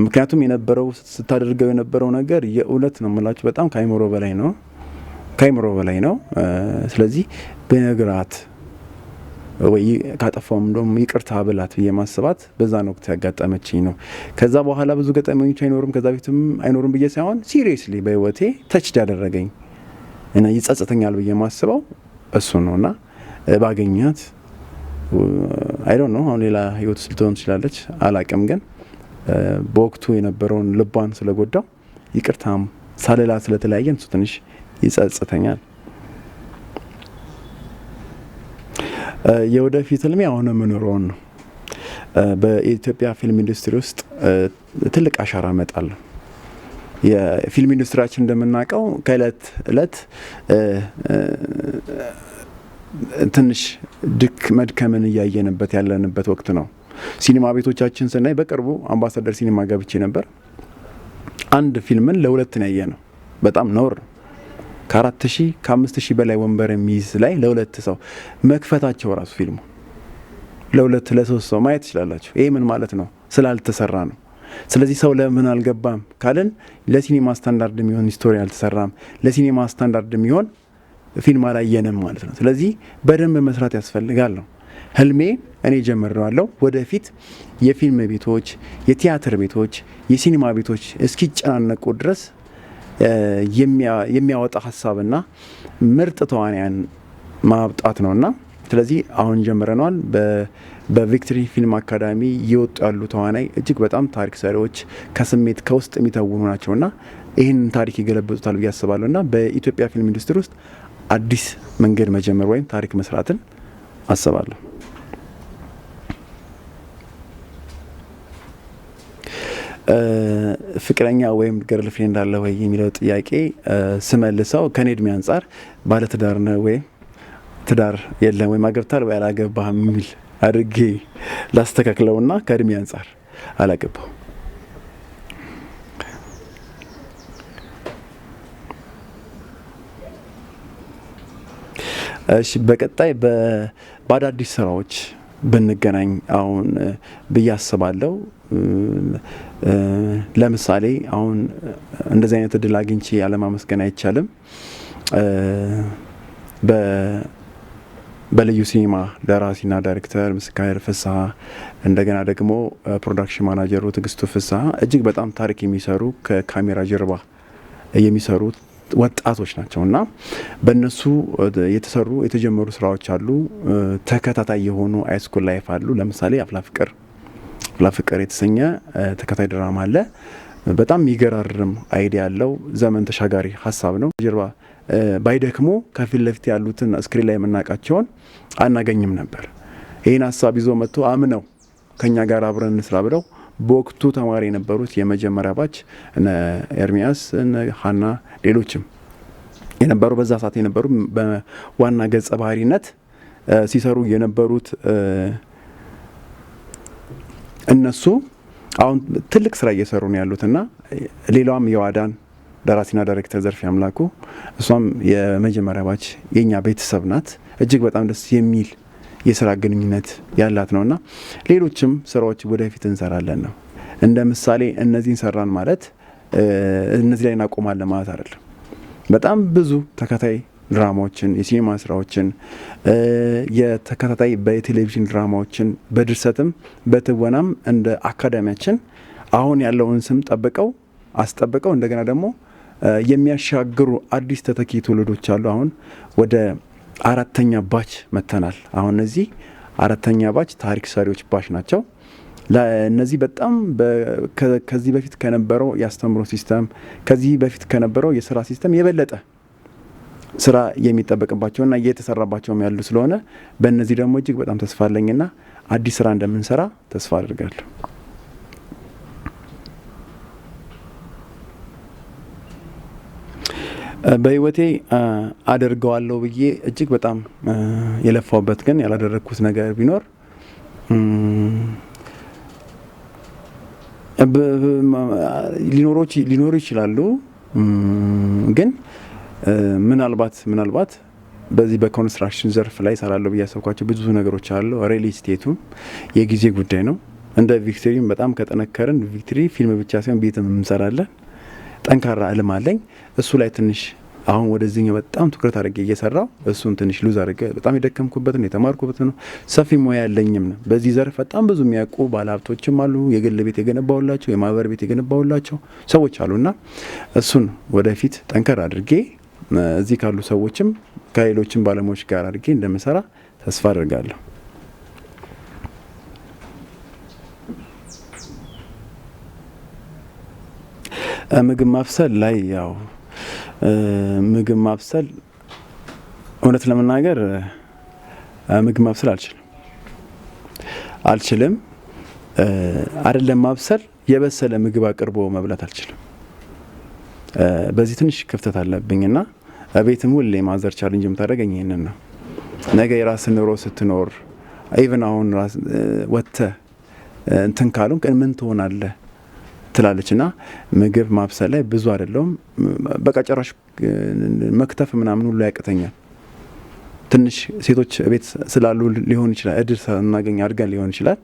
ምክንያቱም የነበረው ስታደርገው የነበረው ነገር የእውነት ነው የምላችሁ በጣም ከአይምሮ በላይ ነው፣ ከአይምሮ በላይ ነው። ስለዚህ ብነግራት ወይ ካጠፋውም እንደውም ይቅርታ ብላት ብዬ ማስባት በዛን ወቅት ያጋጠመችኝ ነው። ከዛ በኋላ ብዙ ገጠመኞች አይኖሩም፣ ከዛ በፊትም አይኖሩም ብዬ ሳይሆን seriously በህይወቴ touched ያደረገኝ እና ይጸጽተኛል ብዬ ማስበው እሱ ነው እና ባገኛት፣ I don't know፣ አሁን ሌላ ህይወት ውስጥ ልትሆን ትችላለች፣ አላቅም። ግን በወቅቱ የነበረውን ልቧን ስለጎዳው ይቅርታም ሳልላት ስለተለያየን እሱ ትንሽ ይጸጽተኛል። የወደፊት ህልሜ አሁን የምኖረውን ነው። በኢትዮጵያ ፊልም ኢንዱስትሪ ውስጥ ትልቅ አሻራ እመጣለሁ። የፊልም ኢንዱስትሪያችን እንደምናውቀው ከእለት እለት ትንሽ ድክ መድከምን እያየንበት ያለንበት ወቅት ነው። ሲኒማ ቤቶቻችን ስናይ፣ በቅርቡ አምባሳደር ሲኒማ ገብቼ ነበር። አንድ ፊልምን ለሁለት ነው ያየነው። በጣም ነውር ነው። ከ4000 ከ5000 በላይ ወንበር የሚይዝ ላይ ለሁለት ሰው መክፈታቸው ራሱ፣ ፊልሙ ለሁለት ለሶስት ሰው ማየት ትችላላችሁ። ይሄ ምን ማለት ነው? ስላልተሰራ ነው። ስለዚህ ሰው ለምን አልገባም ካልን ለሲኒማ ስታንዳርድ የሚሆን story አልተሰራም፣ ለሲኒማ ስታንዳርድ የሚሆን ፊልም አላየንም ማለት ነው። ስለዚህ በደንብ መስራት ያስፈልጋል ነው ህልሜ። እኔ ጀምሬዋለሁ። ወደፊት የፊልም ቤቶች፣ የቲያትር ቤቶች፣ የሲኒማ ቤቶች እስኪጨናነቁ ድረስ የሚያወጣ ሀሳብና ምርጥ ተዋንያን ማብጣት ነውና ስለዚህ አሁን ጀምረነዋል። በ Victory ፊልም አካዳሚ እየወጡ ያሉ ተዋናይ እጅግ በጣም ታሪክ ሰሪዎች፣ ከስሜት ከውስጥ የሚተውኑ ናቸውና ይህንን ታሪክ ይገለብጡታል ብዬ አስባለሁ እና በኢትዮጵያ ፊልም ኢንዱስትሪ ውስጥ አዲስ መንገድ መጀመር ወይም ታሪክ መስራትን አስባለሁ። ፍቅረኛ ወይም girlfriend አለ ወይ የሚለው ጥያቄ ስመልሰው ከኔ እድሜ አንጻር ባለትዳር ነህ ወይም ትዳር የለም ወይም አገብታል ወይ አላገባህም የሚል አድርጌ ላስተካክለውና ከእድሜ አንጻር አላገባው። እሺ፣ በቀጣይ በአዳዲስ ስራዎች ብንገናኝ አሁን ብዬ አስባለሁ። ለምሳሌ አሁን እንደዚህ አይነት እድል አግኝቼ አለማመስገን አይቻልም። በልዩ ሲኒማ ደራሲና ዳይሬክተር ምስካየር ፍስሀ፣ እንደገና ደግሞ production manager ኡ ትግስቱ ፍስሀ እጅግ በጣም ታሪክ የሚሰሩ፣ ከካሜራ ጀርባ የሚሰሩ ወጣቶች ናቸው እና በእነሱ የተሰሩ የተጀመሩ ስራዎች አሉ። ተከታታይ የሆኑ high school life አሉ። ለምሳሌ አፍላ ፍቅር፣ አፍላ ፍቅር የተሰኘ ተከታታይ ድራማ አለ። በጣም የሚገራርም idea ያለው ዘመን ተሻጋሪ ሀሳብ ነው። ጀርባ ባይደክሙ ከፊት ለፊት ያሉትን screen ላይ የምናውቃቸውን አናገኝም ነበር። ይህን ሀሳብ ይዞ መጥቶ አምነው ከኛ ጋር አብረን እንስራ ብለው በወቅቱ ተማሪ የነበሩት የመጀመሪያ batch እነ ኤርሚያስ፣ እነ ሀና፣ ሌሎችም የነበሩ፣ በዛ ሰዓት የነበሩ በዋና ገጸ ባህሪነት ሲሰሩ የነበሩት እነሱ አሁን ትልቅ ስራ እየሰሩ ነው ያሉትና ሌላዋም የዋዳን ደራሲና ዳይሬክተር ዘርፌ አምላኩ፣ እሷም የመጀመሪያ batch የኛ ቤተሰብ ናት። እጅግ በጣም ደስ የሚል የስራ ግንኙነት ያላት ነውና ሌሎችም ስራዎች ወደፊት እንሰራለን ነው። እንደ ምሳሌ እነዚህን ሰራን ማለት እነዚህ ላይ እናቆማለን ማለት አይደለም። በጣም ብዙ ተከታይ ድራማዎችን፣ የሲኒማ ስራዎችን፣ የተከታታይ በቴሌቪዥን ድራማዎችን በድርሰትም በትወናም እንደ አካዳሚያችን አሁን ያለውን ስም ጠብቀው አስጠብቀው እንደገና ደግሞ የሚያሻግሩ አዲስ ተተኪ ትውልዶች አሉ። አሁን ወደ አራተኛ batch መተናል። አሁን እነዚህ አራተኛ batch ታሪክ ሰሪዎች batch ናቸው። እነዚህ በጣም ከዚህ በፊት ከነበረው የአስተምሮ system፣ ከዚህ በፊት ከነበረው የስራ system የበለጠ ስራ የሚጠበቅባቸውና እየተሰራባቸውም ያሉ ስለሆነ በእነዚህ ደግሞ እጅግ በጣም ተስፋ አለኝና አዲስ ስራ እንደምንሰራ ተስፋ አድርጋለሁ። በህይወቴ አደርገዋለሁ ብዬ እጅግ በጣም የለፋውበት ግን ያላደረግኩት ነገር ቢኖር ሊኖሩ ይችላሉ፣ ግን ምናልባት በዚህ በ construction ዘርፍ ላይ እሰራለሁ ብዬ ያሰብኳቸው ብዙ ነገሮች አሉ። Real estate ኡም የጊዜ ጉዳይ ነው። እንደ ቪክትሪም በጣም ከጠነከርን ቪክትሪ ፊልም ብቻ ሳይሆን ቤትም እንሰራለን። ጠንካራ ህልም አለኝ። እሱ ላይ ትንሽ አሁን ወደዚህኛው በጣም ትኩረት አድርጌ እየሰራው እሱን ትንሽ lose አድርጌ በጣም የደከምኩበት ነው፣ የተማርኩበት ነው። ሰፊ ሙያ ያለኝም ነው። በዚህ ዘርፍ በጣም ብዙ የሚያውቁ ባለሀብቶችም አሉ። የግል ቤት የገነባሁላቸው፣ የማህበር ቤት የገነባሁላቸው ሰዎች አሉና እሱን ወደፊት ጠንከር አድርጌ እዚህ ካሉ ሰዎችም ከሌሎችም ባለሙያዎች ጋር አድርጌ እንደምሰራ ተስፋ አድርጋለሁ። ምግብ ማብሰል ላይ ያው ምግብ ማብሰል እውነት ለመናገር ምግብ ማብሰል አልችልም። አይደለም ማብሰል፣ የበሰለ ምግብ አቅርቦ መብላት አልችልም። በዚህ ትንሽ ክፍተት አለብኝና ቤትም ሁሌ mother challenge የምታደርገኝ ይህንን ነው። ነገ የራስን ኑሮ ስትኖር even አሁን ወጥተህ እንትን ካሉ ምን ትሆናለህ ትላለች እና ምግብ ማብሰል ላይ ብዙ አይደለሁም። በቃ ጭራሽ መክተፍ ምናምን ሁሉ ያቅተኛል። ትንሽ ሴቶች ቤት ስላሉ ሊሆን ይችላል፣ እድል ሳናገኝ አድገን ሊሆን ይችላል።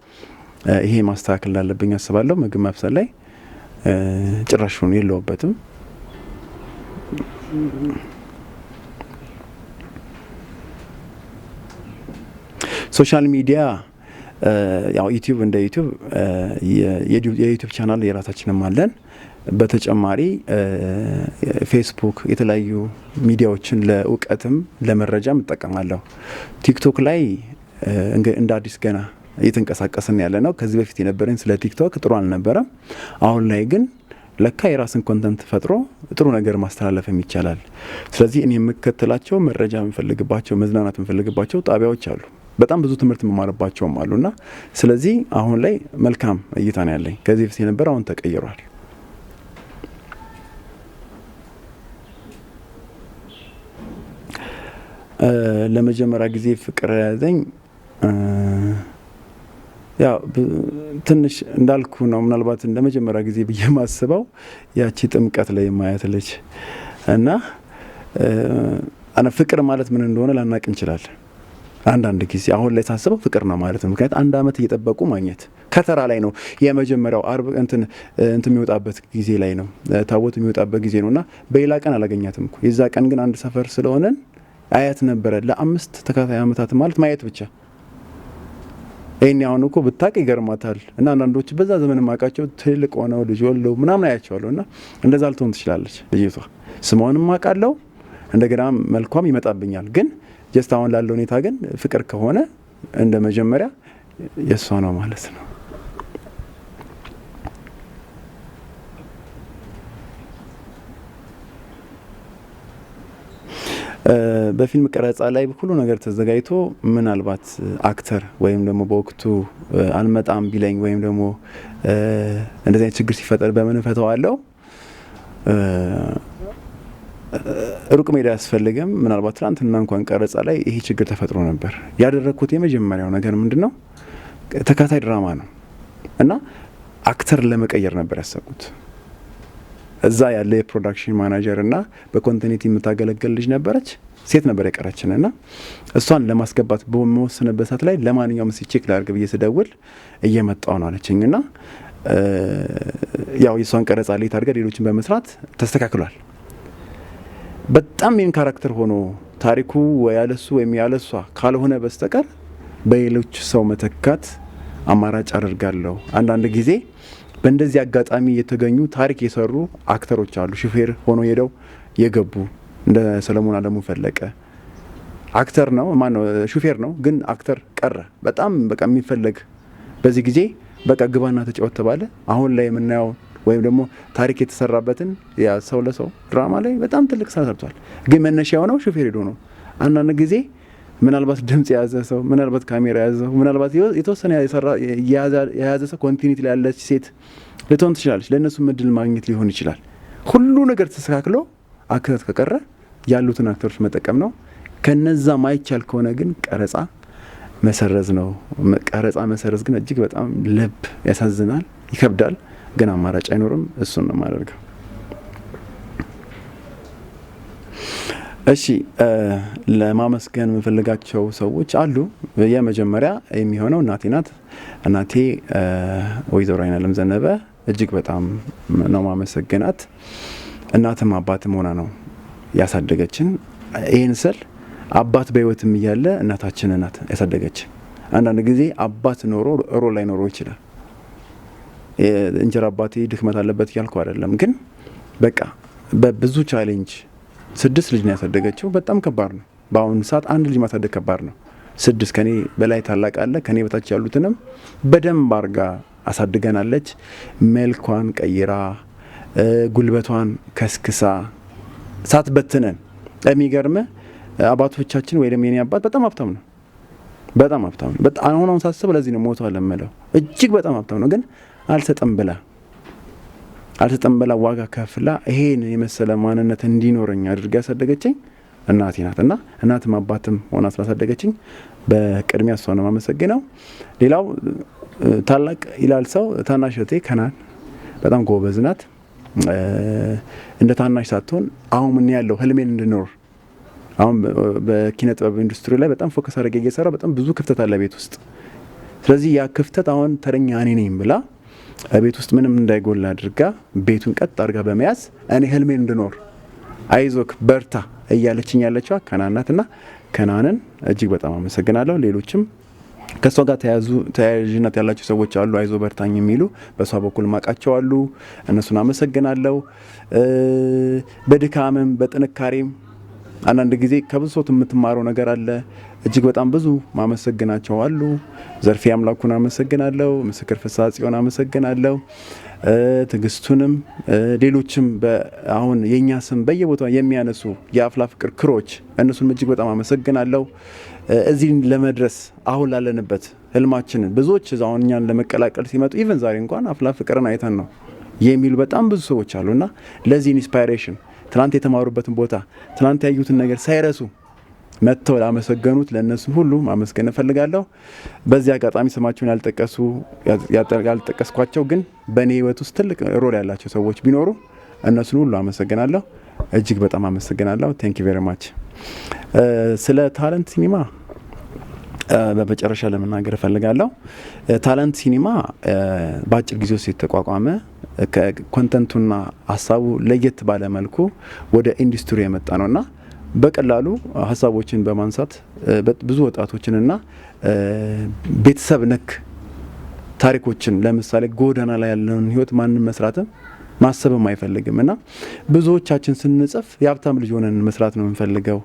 ይሄ ማስተካከል እንዳለብኝ አስባለሁ። ምግብ ማብሰል ላይ ጭራሹን የለሁበትም። Social media ያው ዩቲዩብ፣ እንደ ዩቲዩብ የዩቲዩብ ቻናል የራሳችንም አለን። በተጨማሪ ፌስቡክ፣ የተለያዩ ሚዲያዎችን ለእውቀትም ለመረጃም እጠቀማለሁ። ቲክቶክ ላይ እንደ አዲስ ገና እየተንቀሳቀስን ያለ ነው። ከዚህ በፊት የነበረኝ ስለ ቲክቶክ ጥሩ አልነበረም። አሁን ላይ ግን ለካ የራስን content ፈጥሮ ጥሩ ነገር ማስተላለፍም ይቻላል። ስለዚህ እኔ የምከተላቸው መረጃ የምፈልግባቸው፣ መዝናናት የምፈልግባቸው ጣቢያዎች አሉ። በጣም ብዙ ትምህርት የምማርባቸውም አሉና ስለዚህ አሁን ላይ መልካም እይታ ነው ያለኝ። ከዚህ በፊት የነበረ አሁን ተቀይሯል። ለመጀመሪያ ጊዜ ፍቅር የያዘኝ ያው ትንሽ እንዳልኩ ነው። ምናልባት እንደ መጀመሪያ ጊዜ ብዬ ማስበው ያቺ ጥምቀት ላይ የማያት ልጅ እና ፍቅር ማለት ምን እንደሆነ ላናቅ እንችላለን። አንዳንድ ጊዜ አሁን ላይ ሳስበው ፍቅር ነው ማለት ነው። ምክንያት አንድ አመት እየጠበቁ ማግኘት፣ ከተራ ላይ ነው፣ የመጀመሪያው አርብ እንትን እንትን የሚወጣበት ጊዜ ላይ ነው፣ ታቦት የሚወጣበት ጊዜ ነው እና በሌላ ቀን አላገኛትም እኮ። የዛ ቀን ግን አንድ ሰፈር ስለሆነን አያት ነበረ ለ5 ተከታታይ አመታት ማለት ማየት ብቻ። ይሄን አሁን እኮ ብታቅ ይገርማታል። እና አንዳንዶች በዛ ዘመን የማውቃቸው ትልቅ ሆነው ልጅ ወልደው ምናምን አያቸዋለሁ። እና እንደዛ ልትሆን ትችላለች ልጅቷ። ስሟንም አውቃለሁ፣ እንደገና መልኳም ይመጣብኛል። ግን just አሁን ላለው ሁኔታ ግን ፍቅር ከሆነ እንደ መጀመሪያ የእሷ ነው ማለት ነው። በፊልም ቀረጻ ላይ ሁሉ ነገር ተዘጋጅቶ ምናልባት actor ወይም ደግሞ በወቅቱ አልመጣም ቢለኝ ወይም ደግሞ እንደዚህ አይነት ችግር ሲፈጠር በምን እፈታዋለሁ? ሩቅ መሄድ አያስፈልግም። ምናልባት ትናንትና እንኳን ቀረጻ ላይ ይሄ ችግር ተፈጥሮ ነበር። ያደረግኩት የመጀመሪያው ነገር ምንድን ነው? ተከታታይ ድራማ ነው እና actor ለመቀየር ነበር ያሰብኩት። እዛ ያለ የ production manager እና በ continuity የምታገለግል ልጅ ነበረች፣ ሴት ነበር የቀረችን እና እሷን ለማስገባት በመወሰንበት ሰዓት ላይ ለማንኛውም እስኪ check ላድርግ ብዬ ስደውል እየመጣው ነው አለችኝ እና ያው የእሷን ቀረጻ late አድርገ ሌሎችን በመስራት ተስተካክሏል። በጣም main character ሆኖ ታሪኩ ያለሱ ወይም ያለሷ ካልሆነ በስተቀር በሌሎች ሰው መተካት አማራጭ አደርጋለሁ። አንዳንድ ጊዜ በእንደዚህ አጋጣሚ የተገኙ ታሪክ የሰሩ actor ኦች አሉ። ሹፌር ሆኖ ሄደው የገቡ እንደ ሰለሞን አለሙ ፈለቀ actor ነው፣ ማነው ሹፌር ነው፣ ግን actor ቀረ። በጣም በቃ የሚፈለግ በዚህ ጊዜ በቃ ግባና ተጫወት ተባለ። አሁን ላይ የምናየው ወይም ደግሞ ታሪክ የተሰራበትን ያ ሰው ለሰው ድራማ ላይ በጣም ትልቅ ስራ ሰርቷል። ግን መነሻ የሆነው ሹፌር ሄዶ ነው። አንዳንድ ጊዜ ምናልባት ድምጽ የያዘ ሰው፣ ምናልባት ካሜራ የያዘ ሰው፣ ምናልባት የተወሰነ የያዘ ሰው continuity ላይ ያለች ሴት ልትሆን ትችላለች። ለእነሱም እድል ማግኘት ሊሆን ይችላል። ሁሉ ነገር ተስተካክሎ actor ከቀረ ያሉትን actor ኦች መጠቀም ነው። ከነዛ ማይቻል ከሆነ ግን ቀረጻ መሰረዝ ነው። ቀረጻ መሰረዝ ግን እጅግ በጣም ልብ ያሳዝናል፣ ይከብዳል። ግን አማራጭ አይኖርም። እሱን ነው የማደርገው። እሺ፣ ለማመስገን የምፈልጋቸው ሰዎች አሉ። የመጀመሪያ የሚሆነው እናቴ ናት። እናቴ ወይዘሮ አይናለም ዘነበ እጅግ በጣም ነው ማመሰግናት። እናትም አባትም ሆና ነው ያሳደገችን። ይህን ስል አባት በሕይወትም እያለ እናታችን ናት ያሳደገችን። አንዳንድ ጊዜ አባት ኖሮ role ላይኖረው ይችላል። እንጀራ አባቴ ድክመት አለበት እያልኩ አይደለም፣ ግን በቃ በብዙ challenge 6 ልጅ ነው ያሳደገችው። በጣም ከባድ ነው። በአሁኑ ሰዓት አንድ ልጅ ማሳደግ ከባድ ነው። 6 ከኔ በላይ ታላቅ አለ፣ ከኔ በታች ያሉትንም በደንብ አርጋ አሳድገናለች። መልኳን ቀይራ ጉልበቷን ከስክሳ ሳትበትነን። የሚገርም አባቶቻችን ወይ ደግሞ የኔ አባት በጣም ሀብታም ነው፣ በጣም ሀብታም ነው። በጣም አሁን አሁን ሳስበው ለዚህ ነው ሞቷል የምለው። እጅግ በጣም ሀብታም ነው፣ ግን አልሰጠም ብላ ዋጋ ከፍላ ይሄን የመሰለ ማንነት እንዲኖረኝ አድርጋ ያሳደገችኝ እናቴ ናት። እና እናትም አባትም ሆና ስላሳደገችኝ በቅድሚያ እሷ ነው የማመሰግነው። ሌላው ታላቅ ይላል ሰው ታናሽ እህቴ ከናን በጣም ጎበዝ ናት። እንደ ታናሽ ሳትሆን አሁን ምን ያለው ህልሜን እንድኖር አሁን በኪነ ጥበብ ኢንዱስትሪ ላይ በጣም focus አድርጌ እየሰራ በጣም ብዙ ክፍተት አለ ቤት ውስጥ። ስለዚህ ያ ክፍተት አሁን ተረኛ እኔ ነኝ ብላ ቤት ውስጥ ምንም እንዳይጎል አድርጋ ቤቱን ቀጥ አድርጋ በመያዝ እኔ ህልሜን እንድኖር አይዞክ በርታ እያለችኝ ያለችዋ ከናን ናት እና ከናንን እጅግ በጣም አመሰግናለሁ። ሌሎችም ከእሷ ጋር ተያያዥነት ያላቸው ሰዎች አሉ፣ አይዞ በርታኝ የሚሉ በእሷ በኩል ማቃቸው አሉ። እነሱን አመሰግናለሁ። በድካምም በጥንካሬም አንዳንድ ጊዜ ከብዙ ሰው የምትማረው ነገር አለ። እጅግ በጣም ብዙ ማመሰግናቸው አሉ። ዘርፌ አምላኩን አመሰግናለሁ። ምስክር ፍስሐ ጽዮን አመሰግናለሁ። ትዕግስቱንም ሌሎችም አሁን የእኛ ስም በየቦታው የሚያነሱ የአፍላ ፍቅር crew ኦች እነሱንም እጅግ በጣም አመሰግናለሁ። እዚህ ለመድረስ አሁን ላለንበት ህልማችንን ብዙዎች አሁን እኛን ለመቀላቀል ሲመጡ even ዛሬ እንኳን አፍላ ፍቅርን አይተን ነው የሚሉ በጣም ብዙ ሰዎች አሉ እና ለዚህ inspiration ትናንት የተማሩበትን ቦታ ትናንት ያዩትን ነገር ሳይረሱ መጥተው ላመሰገኑት ለእነሱም ሁሉ ማመስገን እፈልጋለሁ። በዚህ አጋጣሚ ስማቸውን ያልጠቀስኳቸው ግን በእኔ ህይወት ውስጥ ትልቅ role ያላቸው ሰዎች ቢኖሩ እነሱን ሁሉ አመሰግናለሁ። እጅግ በጣም አመሰግናለሁ። Thank you very much። ስለ ታለንት ሲኒማ በመጨረሻ ለመናገር እፈልጋለሁ። ታለንት ሲኒማ በአጭር ጊዜ ውስጥ የተቋቋመ content ኡና ሀሳቡ ለየት ባለ መልኩ ወደ ኢንዱስትሪ የመጣ ነውና በቀላሉ ሀሳቦችን በማንሳት ብዙ ወጣቶችንና ቤተሰብ ነክ ታሪኮችን፣ ለምሳሌ ጎዳና ላይ ያለውን ህይወት ማንም መስራትም ማሰብም አይፈልግም። እና ብዙዎቻችን ስንጽፍ የሀብታም ልጅ ሆነን መስራት ነው የምንፈልገው፣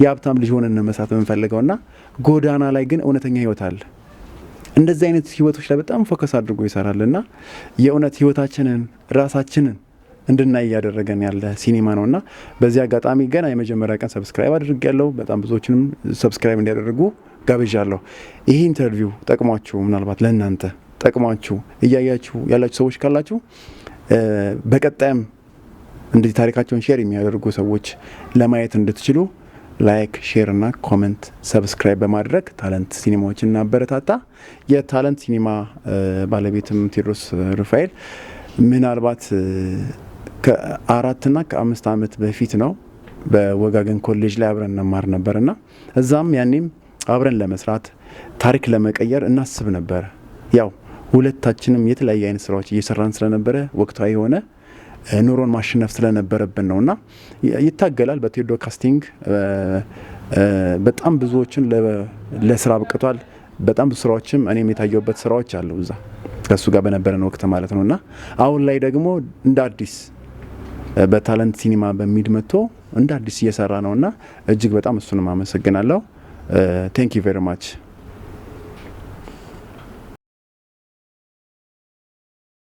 የሀብታም ልጅ ሆነን መስራት ነው የምንፈልገው። እና ጎዳና ላይ ግን እውነተኛ ህይወት አለ። እንደዚህ አይነት ህይወቶች ላይ በጣም focus አድርጎ ይሰራል። እና የእውነት ህይወታችንን ራሳችንን እንድናይ እያደረገን ያለ ሲኒማ ነው። እና በዚህ አጋጣሚ ገና የመጀመሪያ ቀን subscribe አድርጌያለሁ። በጣም ብዙዎችንም subscribe እንዲያደርጉ ጋብዣለሁ። ይሄ interview ጠቅሟችሁ፣ ምናልባት ለእናንተ ጠቅሟችሁ እያያችሁ ያላችሁ ሰዎች ካላችሁ፣ በቀጣይም እንደዚህ ታሪካቸውን share የሚያደርጉ ሰዎች ለማየት እንድትችሉ like፣ share እና comment፣ subscribe በማድረግ ታለንት ሲኒማዎችን እናበረታታ። የታለንት ሲኒማ ባለቤትም ቴዎድሮስ ሩፋኤል ምናልባት ከ4ና ከ5 ዓመት በፊት ነው በወጋገን ኮሌጅ ላይ አብረን እንማር ነበርና እዛም ያኔም አብረን ለመስራት፣ ታሪክ ለመቀየር እናስብ ነበር። ያው ሁለታችንም የተለያየ አይነት ስራዎች እየሰራን ስለነበረ ወቅታዊ የሆነ ኑሮን ማሸነፍ ስለነበረብን ነው። እና ይታገላል። በቴዎዶ casting በጣም ብዙዎችን ለስራ አብቅቷል። በጣም ብዙ ስራዎችም እኔም የታየሁበት ስራዎች አሉ እዛ ከእሱ ጋር በነበረን ወቅት ማለት ነው። እና አሁን ላይ ደግሞ እንደ አዲስ በታለንት ሲኒማ በሚል መጥቶ እንደ አዲስ እየሰራ ነው። እና እጅግ በጣም እሱንም አመሰግናለሁ። Thank you very much.